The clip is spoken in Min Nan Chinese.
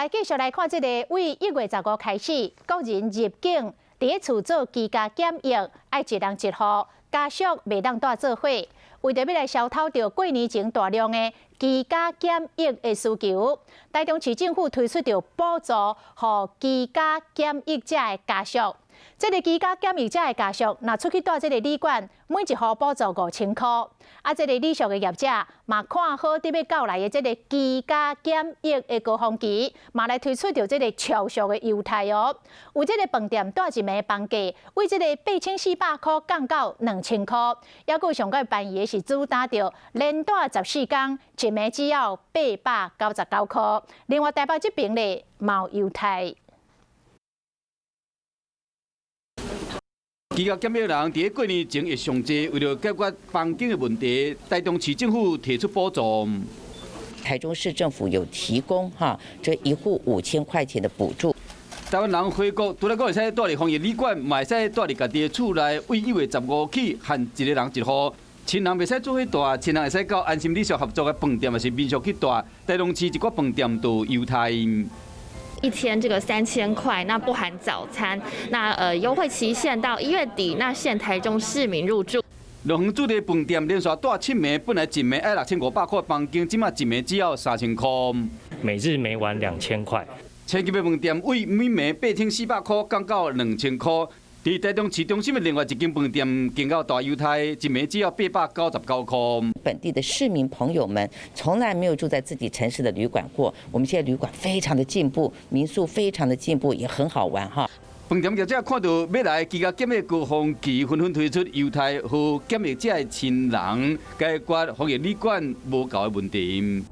來繼續來看這個，為1月15開始，國人入境佇咧厝做居家檢疫，愛一人一戶，家屬袂當蹛做伙。為著欲來消除著過年前大量的居家檢疫的需求，台中市政府推出著補助，予居家檢疫者的家屬。這个居家檢疫者的家屬，若出去蹛這个旅館，每一戶補助5000箍。啊，這个旅宿的業者嘛看好佇欲到來的這个居家檢疫的高峰期，嘛來推出著這个超俗的優待哦。有這个飯店蹛一暝房價，為這个8400箍降到2000箍，猶閣有上蓋便宜的是主打著連蹛14工，一暝只要899箍。另外台北這爿咧嘛有優待。居家檢疫人佇咧過年前會上濟，為著解決房間的問題，台中市政府提出補助。台中市政府有提供哈，這一戶5000塊錢的補助。台灣人回國，除了講會使蹛佇防疫旅館，嘛會使蹛佇家己的厝內，為1月15起限一个人一戶。親人袂使做伙蹛，親人會使到安心旅宿合作的飯店，抑是民宿去蹛。台中市一寡飯店都有優待。一天這個3000塊，那不含早餐，那優惠期限到1月底，那限台中市民入住。樂園主題飯店連續蹛七暝，本來一暝愛6500塊房間，這馬一暝只要3000塊。每日每晚2000塊。千金的飯店為每暝8400塊降到2000塊。佇台中市中心的另外一間飯店，更較大優待，一暝只要899塊。本地的市民朋友們從來沒有住在自己城市的旅館過，我們現在旅館非常的進步，民宿非常的進步，也很好玩哈。飯店業者看到欲來居家檢疫高峰期，紛紛推出優待，予檢疫者的親人解決防疫旅館無夠的問題。